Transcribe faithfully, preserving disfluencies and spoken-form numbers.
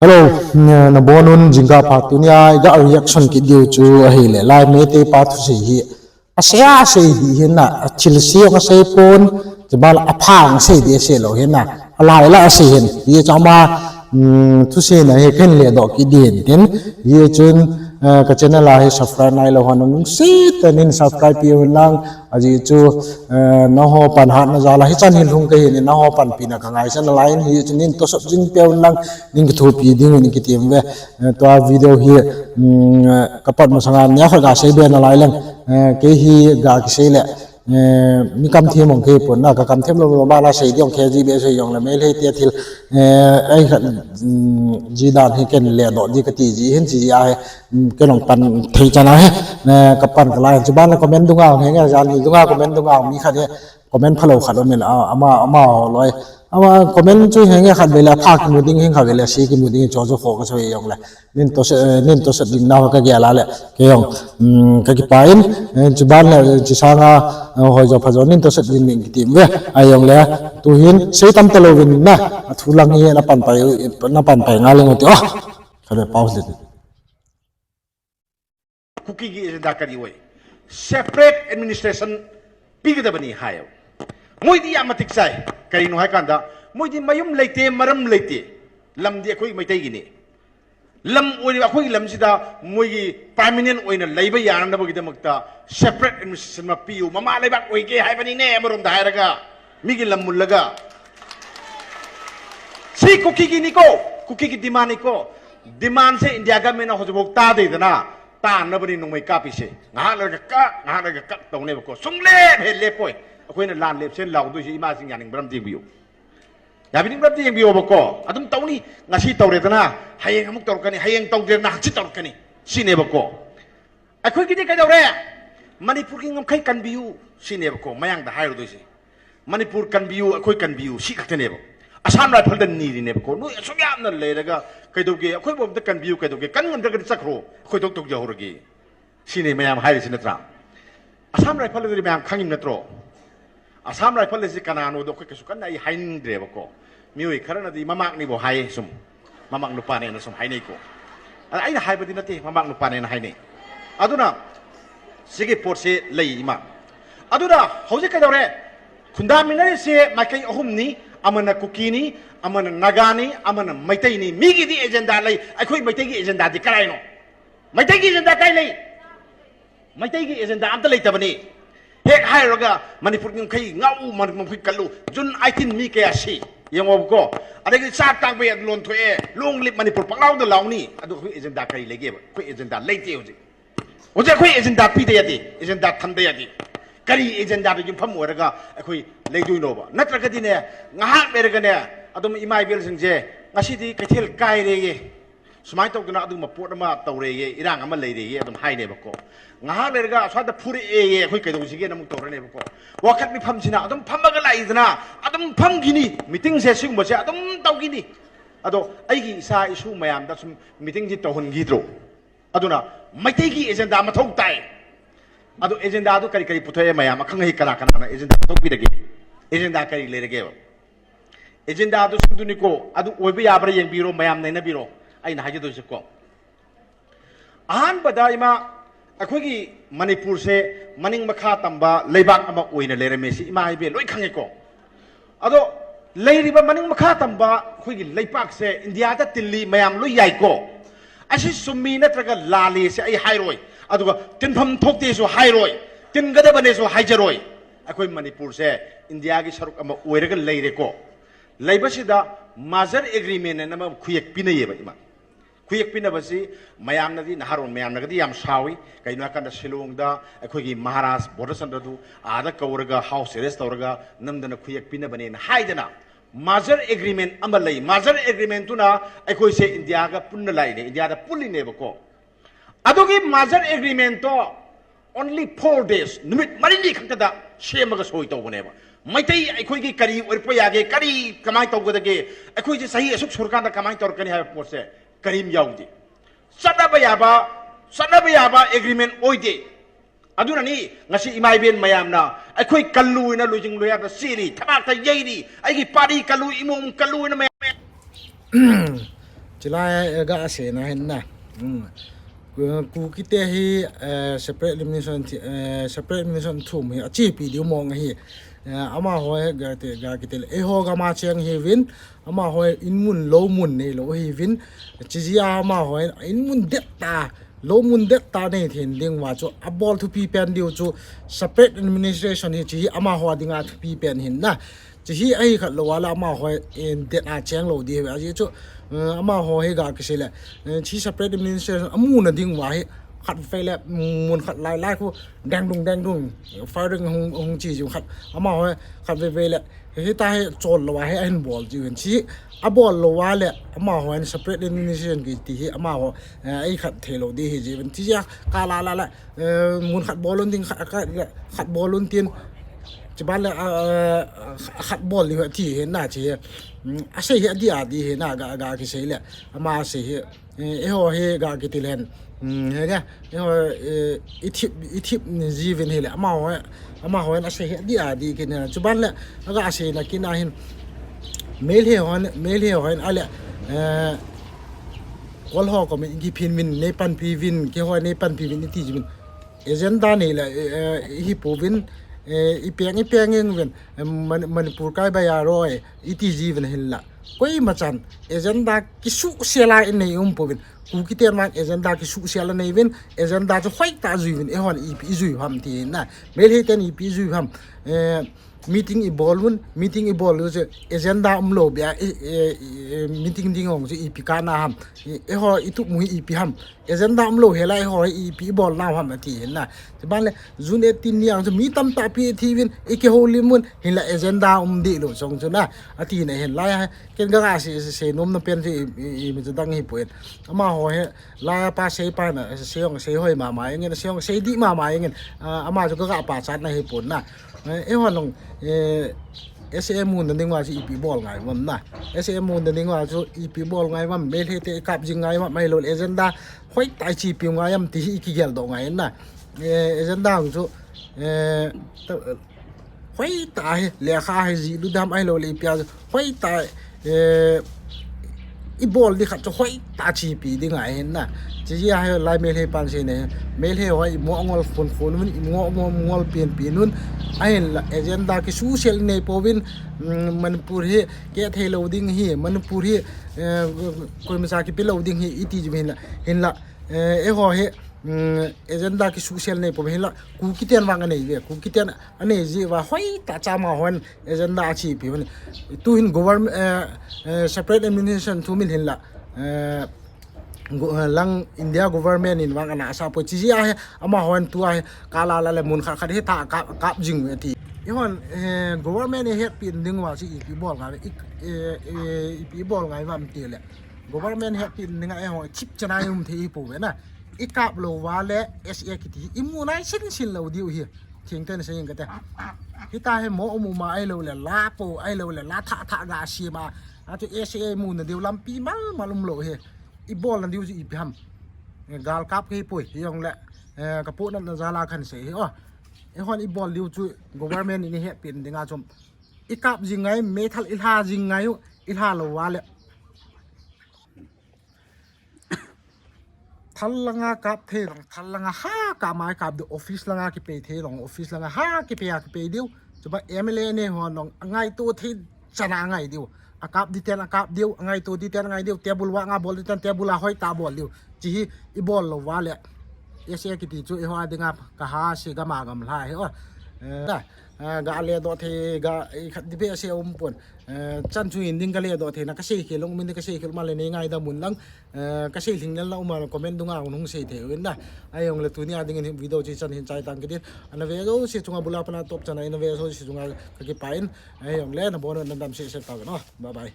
Hello, nabonun jingkah pha. Tunia iga reaction kit diu chu ahile, lai Meitei pa thusei hi asei asei ding ahin, athilse jong asei pon, chuban apha asei ding asei lou ahin, alai la asei ahin. Hijeh chun ama, um, thusei na hi kahin ledoh kit ding ahin tin, hijeh chun, uh, ka channel a hi subscribe nailou ho nalungset tah in subscribe peh un lang, ajeh chu, uh, nangho pan hatna jal a hichan hin lhung kahin, nangho panpina kangaichat nalai in, hijeh chun neitosot jing peh un lang, neikithopi ding in kati uve. Eh, tua video hi, um, kapat masanga neokhat gasei be nalai leng, eh, kei hi ga kisei le, eh, mi kamthei mong kei pon na, ka kamthei lou lou ma la sei ding kei ji be sei jong le Meitei te thil, eh, ei khat, um, ji dan hi kahin ledoh ding kati ji ahin, ji ahi, um, kei long pan thei chan ahi, eh, kapan kalai, chuban le comment dunga, henge, jan hi dunga, comment dunga, mi khat hi, comment phalou khat um in, a, ama, ama ho loi. Ama comment chu henge khat vele, pha kimu ding heng khat vele, se kimu ding chu chu kho kasei jong le. Neitosot, eh, neitosot ding nau kagel a le. Kei jong, um, kakipah in, eh, chuban le, eh, chusanga, eh, hoijo phajo neitosot ding ding kati uve. Ahi jong le, tuhin, sei tam talou vin na, athu lang hi napan pai, napan pai nga leng u ti o. Khat le pause le. Kuki ki agenda kari oi. Separate administration pigdabani hai. Moidi yam matik chai. Karino hai kanda. Moidi mayum leite, maram leite. Lamdi akhoi Meitei gini. Lam oi akhoi lam sida moigi permanent oina leiba yanabagi damakta separate administration ma piu. Mama leibak oi ke hai bani ne marum da hai raga. Migi lam mulaga. Si Kuki gini ko. Kuki ki demand ni ko. Demand se India government na hojibok ta de dana. Tanabani nungmei kapi se. Ngahak le ka, ngahak le ka tau ne ko. Sung le he le poi. Akhoi na lan le sen lau du si ima sing yaning bram ding biu. Yabi ding bram ding biu ba ko. Adum tau ni ngasi tau re dana. Hayeng amuk tau kani. Hayeng tau de na chi tau kani. Si ne ba ko. Akhoi kiti kai tau re. Manipur ki ngamkhai kan biu. Si ne ba ko. Mayang da hai ru du si. Manipur kan biu, akhoi kan biu, si khat ne ba. Assam Rifle dan ni ne ba ko. Nui, asum yam na le daga, kai do ge, akhoi bom da kan biu, kai do ge, kan ngam da kan chak ro, akhoi dok dok ja ho ge. Si ne mayam hai si natra. Assam Rifle le mayam khangim natro. Assam Rifle le si kanano do, akhoi kasu kan ai hai ni de ba ko. Miu i kharana di mamak ni bo hai sum. Mamak nupa ne na sum hai nei ko. A, aina hai ba di nate, mamak nupa ne na hai nei. Aduna, sige pot se lei ima. Aduna, hojik kai dau re. Khunda minari se, makai ahum ni, amana Kuki ni, amana Naga ni, amana Meitei ni. Migi di agenda lei, akhoi Meitei gi agenda di karai no. Meitei gi agenda kai lei. Meitei gi agenda amta leita bani. Hek hai raga Manipur ngamkhai ngau Manipur ngamkhai kalu. Jun eighteen mi kaya si. Yang ob ko. Ada ki sa tang be lon tho e. Long live Manipur panglau da lau ni. Adu akhoi agenda kari lege ba. Akhoi agenda leite hoji. Hoji akhoi agenda pi de yadi. Agenda tham de yadi. Kari agenda be jum pham raga akhoi leidui no ba. Natra ka di ne. Ngahak be raga ne. Adum imai bel sing je. Ngasi di kathil kai re ye. Sumai tau tuna adum ma pot ama tau re ye, irang ama lei re ye, adum hai ne ba ko. Ngahak le ga, swa da phuri e ye, akhoi kai dong sige na mu tau re ne ba ko. Wakhat mi pham sina, adum pham ga lai dana, adum pham gini, meeting se sing ba se, adum tau gini. Ado, aigi sa issue mayam da sum meeting ji tau hon gi tro. Aduna, Meitei gi agenda ma thau tai. Ado agenda du kari kari puthoi mayam, akhang hi kana kana na agenda thau pi da gi. Agenda kari le re ge ba. Agenda adu sum du ni ko, adu oiba yabra yeng biro, mayam nei na biro, aina haji du si ko. Ahan bada ima, akhoi gi Manipur se, maning makha tamba, leibak ama oina le re me si, ima hai be, loi khange ko. Ado, lei ri ba maning makha tamba, akhoi gi leipak se, India da tilli, mayam loi yai ko. Asi sumi na traga lali se, ai hai roi. Adu ga, tin pham thok te su hai roi. Tin gada bane su hai ja roi. Akhoi Manipur se, India gi saruk ama oira ga lei re ko. Leiba si da merger agreement na ma khuyak pina ye ba ima. Khuyak pina ba si mayam na di naharon mayam na ka di yam sawi. Kai na kan da Shillong da, akhoi gi Maharaj border san da du, ada ka ura ga house arrest ura ga, nam da na khuyak pina ba ne na hai da na. Merger agreement ama lei, merger agreement tu na, akhoi se India ga pun na lai ne, India da puli ne ba ko. Adu gi merger agreement to, only four days, numit mari ni khang ta da, semaga soi tau ba ne ba. Meitei akhoi gi kari, ur pa ya ge, kari kamai tau ga da ge, akhoi ji sahi asuk surkar da kamai tau kani hai pot se, kari mi yau di. Sana ba ya ba, sana ba ya ba agreement oi de. Aduna ni, ngasi imai ben mayam na, akhoi kalu ina lu jing lu ya da siri, thamak ta yei di, ai gi pari kalu imu kalu ina mayam. Chilai, eh, ga asei na hin na. Hmm. Ku-, Kukite hi, eh, separate administration thi-, eh, separate administration thum hi achepi diu mong ahi. Eh, amaho hi ga te, ga kiti le. Eiho gam a cheng hiuvin, amaho hi inmun loumun neilou hiuvin. Chijeh a amaho hi inmun det tah, loumun det tah nei thei ding uva chu abol thupi pen diu chu separate administration hi chi hi amaho dinga thupi pen hin na. Chi hi ahi khat lou a le amaho, eh, det a cheng lou di hi. Ajeh chu, eh, amaho hi ga kisei le, eh, chi separate administration amu na ding uva hi khatvei le, mm, mun khat lai lai khu dang dung dang dung firing hung, hung chi jing khat. Amaho khatvei vei le, hita hi chol lou a hi ahin bol jiuvin. Chi abol lou a le amaho hin separate administration kiti hi amaho, eh, ahi khat thei lou di hi jiuvin. Chi a ka la la la, eh, mun khat bol un tin, khat, khat, khat bol un tin. Chuban le, ah, ah, khat bol diu athi hi na chi. Hmm, asei hi adih a di hi na ga, ga kisei le. Ama asei hi, eh, eiho hi ga kiti len. Hmm, he ga, eiho, eh, ithip, ithip ni jiuvin hi le. Amaho, amaho asei hi adih a di kiti na. Chuban le, aga asei na kit na hin. Meitei hon, Meitei hon a le, eh, Kol ho comment kiphin uvin, nei panpi uvin, keiho nei panpi uvin, iti jiuvin. Agenda nei le, eh, eh, ihi pouvin, eh, ipeng, ipeng uvin, eh, Man-, Manipur kai bai a roi, iti jiuvin hin la. Koima chan, agenda kisuhsel a inei um pouvin. Kukiten vang agenda kisuhsel a nei uvin, agenda chu hoitah jui uvin, eihon ipi ijui u ham ti na. Meitei ten ipi ijui u ham, eh, meeting ibol un, meeting ibol u chu agenda umlou beh a, eh, eh, eh, meeting ding hung chu ipi kana ham, eh, eiho itup mu hi ipi ham, agenda umlou hel a eiho ipi ibol nau ham ati hin na. Chuban le, June eighteen ni a chu mi tamtah pi thi uvin, ikihoulim un, hin la agenda um dih lou chong chu na, ati na hin la, ken ga, ga sei, sei, sei nom na pen chu i, i, i, mi chu dang hi poi. Amaho hi, la pa sei pa na, sei hung, sei hoi mama ingen, sei hung, sei dih mama ingen, ah, ama chu ga, ga pachat na hi pon na. Eh, eiho long, eh, S A M mu na ding uva chu ipi bol ngai uvam na. S A M mu na ding uva chu ipi bol ngai uvam, Meitei te ikap jing ngai uvam, ahilou le agenda hoitah ichepi ngai uvam ti hi ikigel doh ngai na. Eh, agenda hung chu, eh, ta-, hoitah hi, lekha hi jih lut dam ahilou le ipi a chu, hoitah, eh, ibol di khat chu hoitah chepi ding ahi na. Chi hi a hi lai Meitei pan sei na hi. Meitei ho imo ngol khun khun un, imo mo ngol pen pen un. Ahin la agenda kisuhsel nei pouvin, mm, Manipur hi keh thei lou ding hi, Manipur hi, eh, koima cha kipe lou ding hi, iti jiuvin hin la, hin la, eh, eiho hi, mm, agenda kisuhsel nei pouvin hin la, Kukiten vang anei uve, Kukiten anei jeh uva hoitah cha amahon agenda achepi uvin. Tu hin government, eh, eh, separate administration thu min hin la, eh, go-, eh, lang India government in vang ana asah poi chi jeh a hi, amahon tua hi, ka la la le mun khat khat hi tha kap, kap jing u ati. Eihon, eh, government in hetpi ding uva chu ipi bol ngai, i, eh, eh, ipi bol ngai uvam ti le. Government hetpi ding a eiho chip chana um thei hi pouve na. Ikap lou uva le S A kiti hi imu nai sin sin lou diu hi. Thingten sei ing kate. Hita hi mo um um a ahilou le la po ahilou le la tha tha ga sem a. Achu S A mu na diu lampi mal mal umlou hi. Ibol na diu chu ipi ham. Eh, gal kap kei poi, hijong le, eh, ka pu na na jal a kan sei hi o. Eihon ibol diu chu government in ihetpi ding a chu. Ikap jing ngai, meithal ilha jing ngai u, ilha lou uva le. Thal langa kap thei jong, thal langa ha kap mai kap diu, office langa kipei thei jong, office langa ha kipei a kipei diu. Chuba M L A ne hon jong, angaito thei chana angai diu. Akap di ten akap diu, angaito di ten angai diu, table vang a bol di ten table a hoitah bol diu. Chi hi ibol lou uva le. S A kiti chu eiho a dinga ka ha si gam a gamla hi o. Eh, na, eh, ga le doh thei, ga, eh, khat di be S A um pon. Eh, chan chu in ding ka le doh thei na ka sei khel lou, min ding ka sei khel lou ma le nei ngaidam un lang. Eh, ka sei lhinglel na um a comment dunga hung sei thei uvin na. Ahijong le tuni a ding in video chi chan hin chai tang kit in. Ana ve jouse chunga bul a pat a top chan a ina ve jouse chunga ka kipah in. Ahijong le nabon un nadam sese tauvin o. Bye bye.